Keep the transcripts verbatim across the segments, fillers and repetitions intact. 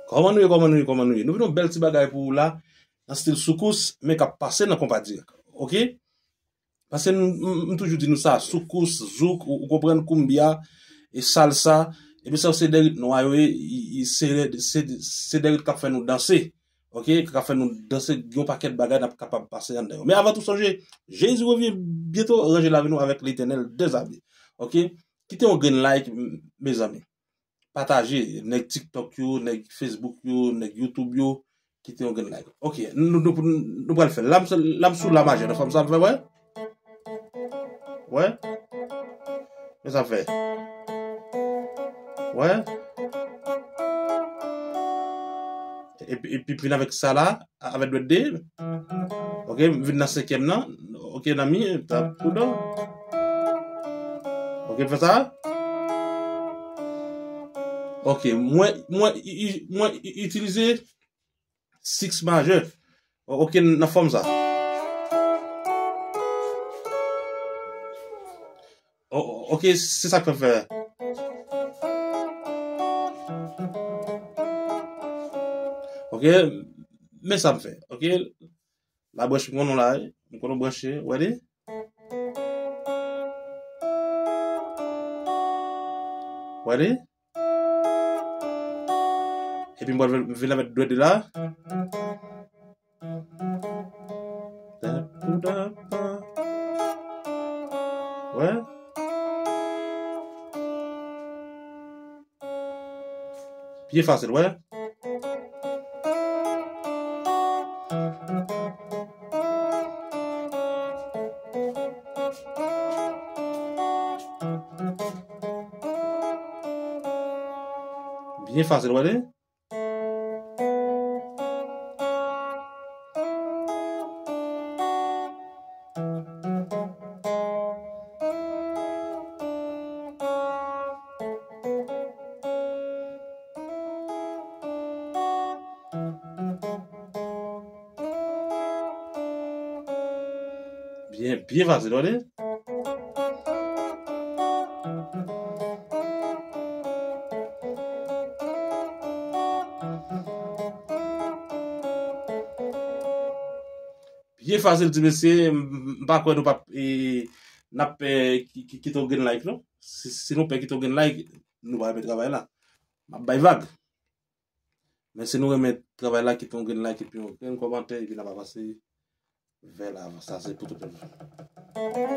Kòman nou ye, kòman nou ye, kòman nou ye? Nou vin yon bèl ti bagay pou ou la, nan stil soukous, men k ap pase nan konpa dirèk. Oke? Paske m, m, m toujou di nou sa, soukous, zouk, ou, ou konprann, koumbya, e salsa, epi sa yo se de rit nwa yo ye, i, i, se, se, se de rit k ap fè nou danse. Oke, k ap fè nou danse, gen yon pakèt bagay n ap kapab pase anndan yo. Men avan tou, sonje, Jezi revyen byento, ranje lavi nou avèk Letènèl dèzame. Oke, kite yon grenn like, m, mezanmi. Pataje, nèg TikTok yo, nèg Facebook yo, nèg YouTube yo, kite yon grenn like. Oke, nou, nou, nou, nou pral fè. La m, la m sou la majè, nan fòm sa m fè, wè? Wè? Men sa m fè. Wè? Epi, epi vin avèk sa la, avèk dwèt de. Oke, m vin nan senkyèm nan. Oke, nan mi, ta, pou do. Oke, m fè sa. Oke, mwen, mwen, i- i- mwen i- itilize six majè. O- Oke, nan fòm sa. O- o- Oke, se sa k fè m fè. Oke, men sa m fè. Oke, la branch m konnen la, wi. M konnen branche, wè li? Wè li? Epi m pral vin avèk dwèt de la. Wè? Byen fasil, wè. Byen fasil, wè li. Byen, byen fasil, tande. Byen fasil, ti mesye. M, m pa kwè nou p ap, e, n ap, e, ki- ki- kite yon grenn like, non. Si, si nou pè kite yon grenn like, nou pa renmen travay la. M ap bay vag. Men si nou renmen travay la, kite yon grenn like epi yon grenn kòmantè, epi n ap avanse vè lavan. Sa se pou tout moun.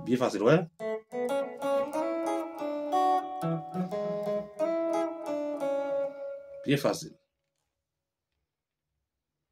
Byen fasil, wè. Byen fasil.